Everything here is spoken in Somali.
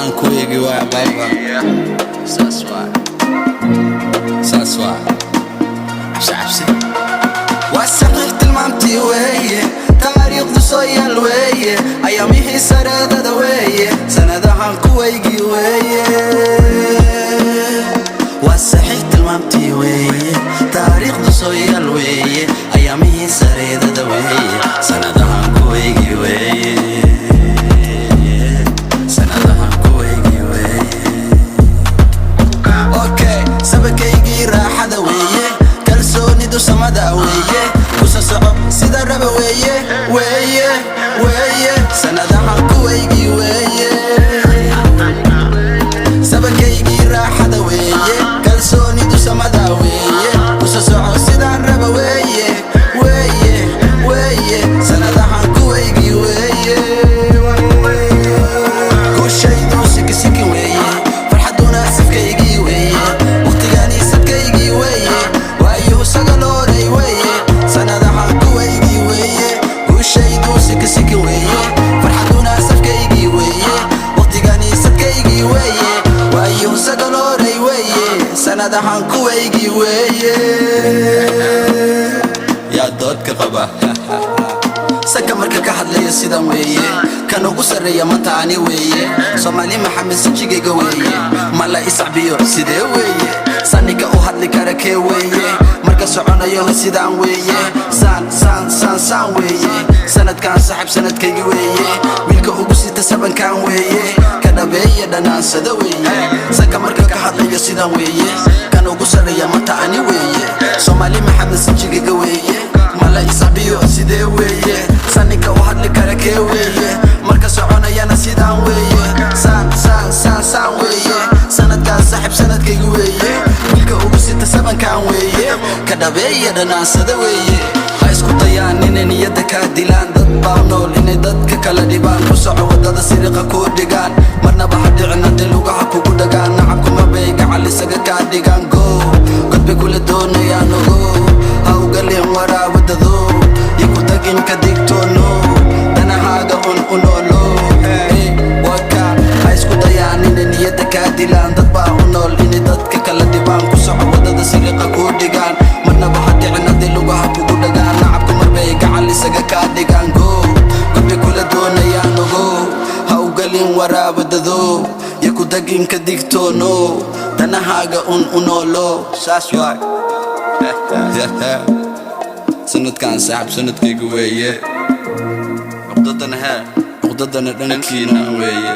Sanadahan kuweygii waa baaba. Saas waa, saas waa. Cabsi cabsi. Waa saxiix tilmaamtii weeye, taariikhdu soo yaal weeye, ayaamihii sareedada weeye, sanadahan kuwaygii weeye. Waa saxiix tilmaamtii weeye, taariikhdu soo yaal weeye, ayaamihii sareedada weeye, sanadahan kuwaygii weeye, sanadahan kuwaygii weeye. Okay, sabakaygii raaxada weeye, kalsoonidu samada weeye, kusa soco sida raba weeye, weeye, weeye, sanadahan kuwaygii weeye. Sabakaygii raaxada weeye, kalsoonidu samada weeye, kusa soco sidaan raba weeye, weeye, weeye, sanadahan kuwaygii weeye. Guushaydu sikisiki weeye, farxaduna safkaygii weeye, waqtigani sadkaygii weeye, waayuhu sagaloolay weeye, sanadahan kuwaygii weeye. Guushaydu sikisiki weeye, farxaduna safkaygii weeye, waqtigani sadkaygii weeye, waayuhu sagaloolay weeye, sanadahan kuwaygii weeye. Yaa doodka qaba? Sanka marka ka hadlayo sidan weeye, kan ugu sarreeya manta ani weeye, Soomaali Maxamed sinjigayga weeye, mala isacbiyo sidee weeye? Sanika u hadli kara kee weeye? Marka soconayo sidaan weeye, saan saan saan saan weeye. Sanadkan saxib sanadkaygi weeye, wiilka ugu sita sabankan weeye, ka dhabeeya dhanaansada weeye. Sanka marka ka hadlayo sidan weeye, kan ugu sarreeya manta ani weeye, Soomaali Maxamed sinjigayga weeye, mala isabiyo sidee weeye? Saninka u hadli kara kee weeye? Marka soconayana sidaan weeye, saan saan saan saan weeye. Sanadkaan saaxib sanadkaygi weeye, wiilka ugu sita sabankan weeye, ka dhabeeya dhanaansada weeye. Ha isku dayaan inay niyadda kaa dilaan, dad baa nool inay dadka kala dhibaan. Ku soco waddada siriqa kuu dhigaan, marnaba ha dhicin haddii lugaha kugu dhagaan. Nacabkuma bay gacal isaga kaa dhigaan, go godbay kula doonayaan, ogo ha ugalin waraawadado iyo ku tagin, ka digtoono danahaaga un u noolo. Waka ha isku dayaan inay niyadda kaa dilaan, dad baa u nool inay dadka kala dhibaan. Ku soco waddada siriqa kuu dhigaan, marnaba ha dhicin haddii lugaha kugu dhagaan. Nacabku marbay gacal isaga kaa dhigaan, go godbay kula doonayaan, ogo ha ugalin waraawadado iyo ku tagin, ka digtoono danahaaga un u noolo. Saas waay. Sanadkan saaxib sanadkayga weeye, cuqdadana hee, cuqdadana dhankiina weeye.